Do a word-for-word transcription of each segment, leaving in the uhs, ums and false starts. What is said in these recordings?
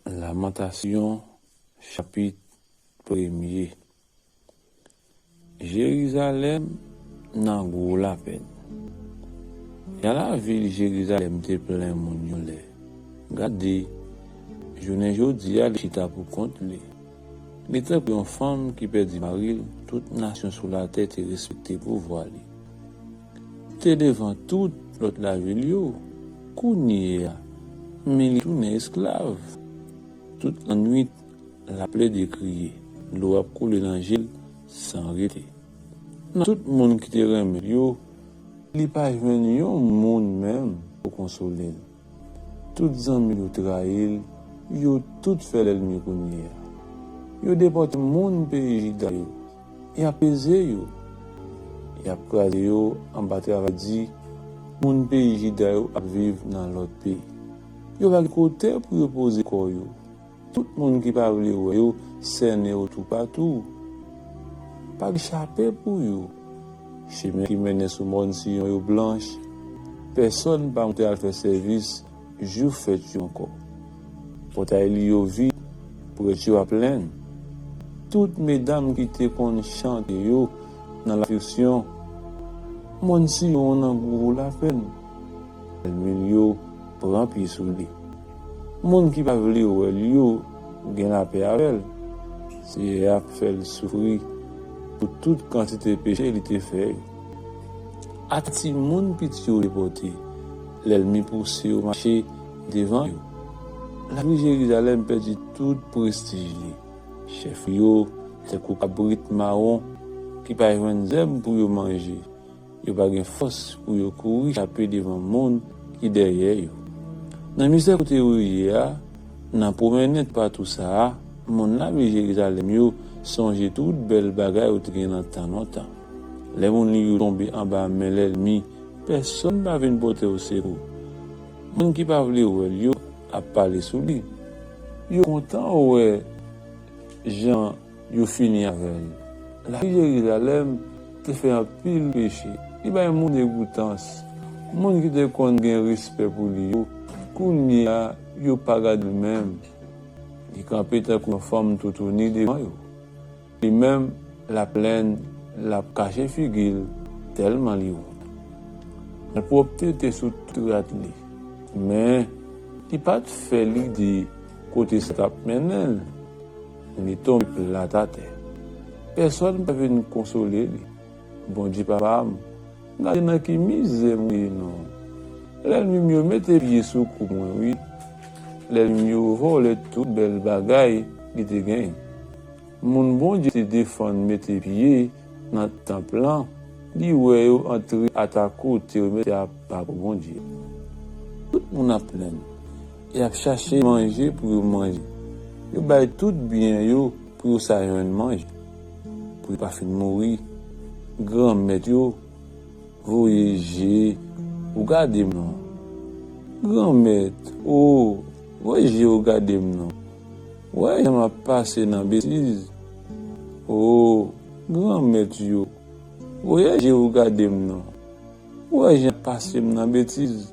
Lamantasyon, chapit premye. Jerizalèm nan gwo lapenn. Jan lavil Jerizalèm te plen moun yon lè, gade, jounen jodi a li chita pou kont li. Li tankou yon fanm ki pèdi mari l, tout nasyon sou latè te respekte pouvwa li. Te devan tout lòt lavil yo, kounye a, men li tounen esklav. Tout lannwit, l ap plede kriye, dlo ap koule nan je l san rete. Nan tout moun ki te renmen l yo, li pa jwenn yon moun menm pou konsole l. Tout zanmi l yo trayi l, yo tout fè lènmi kounye a. Yo depòte moun peyi Jida yo, y ap peze yo, y ap kraze yo anba travay di. Moun peyi Jida yo ap viv nan lòt peyi. Yo pa gen kote pou yo poze kò yo. Tout moun ki pa vle wè yo sènen yo toupatou. Pa gen chape pou yo. Chemen ki mennen sou mòn Siyon yo blanch. Pèsonn pa monte al fè sèvis jou fèt yo ankò. Pòtay li yo vid, prèt yo ap lenn. Tout medam ki te konn chante yo nan lafeksyon. Mòn Siyon nan gwo lapenn. Lènmi l yo pran pye sou li. Moun ki pa vle wè l yo gen lapè avè l. Seyè a ap fè l soufri pou tout kantite peche li te fè yo. A timoun piti yo depòte, lènmi pouse yo mache devan yo. Lavil Jerizalèm pèdi tout prestij li. Chèf yo tankou kabrit mawon ki pa jwenn zèb pou yo manje. Yo pa gen fòs pou yo kouri chape devan moun ki dèyè yo. Nan mizè kote yo ye a, nan pwomennen toupatou sa a, moun lavil Jerizalèm yo sonje tout bèl bagay yo te gen nan tan lontan. Lè moun li yo tonbe anba men lènmi, pèsonn pa vin pote yo sekou. Moun ki pa vle wè l yo ap pale sou li. Yo kontan wè jan yo fini avè l. Lavil Jerizalèm te fè anpil peche. Li bay moun degoutans. Moun ki te konn gen respè pou li yo, kounye a, yo pa gade l menm. Li kanpe tankou yon fanm toutouni devan yo. Li menm, l ap plenn, l ap kache figi l, tèlman li wont. Malpwòpte te sou tout rad li. Men, li pa t fè lide kote sa t ap mennen l. Li tonbe plat atè. Pèsonn pa vin konsole li. Bondye papa m, gade nan ki mizè mwen ye non. Lènmi m yo mete pye sou kou mwen, wi. Lènmi m yo vòlè tout bèl bagay li te genyen. Moun Bondye te defann mete pye nan tanp lan, li wè yo antre ata kote yo mete apa pou Bondye. Tout moun ap plenn. Y ap chache manje pou yo manje. Yo bay tout byen yo pou yo sa jwenn manje. Pou yo pa fin mouri, granmèt yo voye je ou gade m non. Granmèt, o, voye je ou gade m non. Wè jan m ap pase nan betiz. O, granmèt yo, voye je ou gade m non. Ou wè jan pase m nan betiz.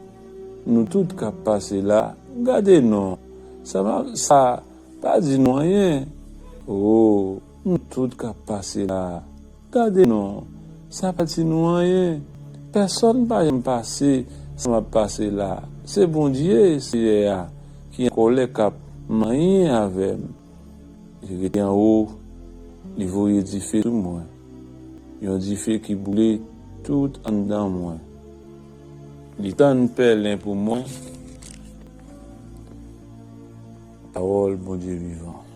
Nou tout k ap pase la, gade non. Sa, sa pa di nou anyen. O, nou tout k ap pase la, gade non. Sa pa di nou anyen. Pèsonn pa janm pase sa m ap pase la. Se Bondye, Seyè a, ki an kòlè k ap manyen avè m. Li rete anwo, li voye dife sou mwen. Yon dife ki boule tout anndan mwen. Li tann pèlen pou mwen. Pawòl Bondye vivan.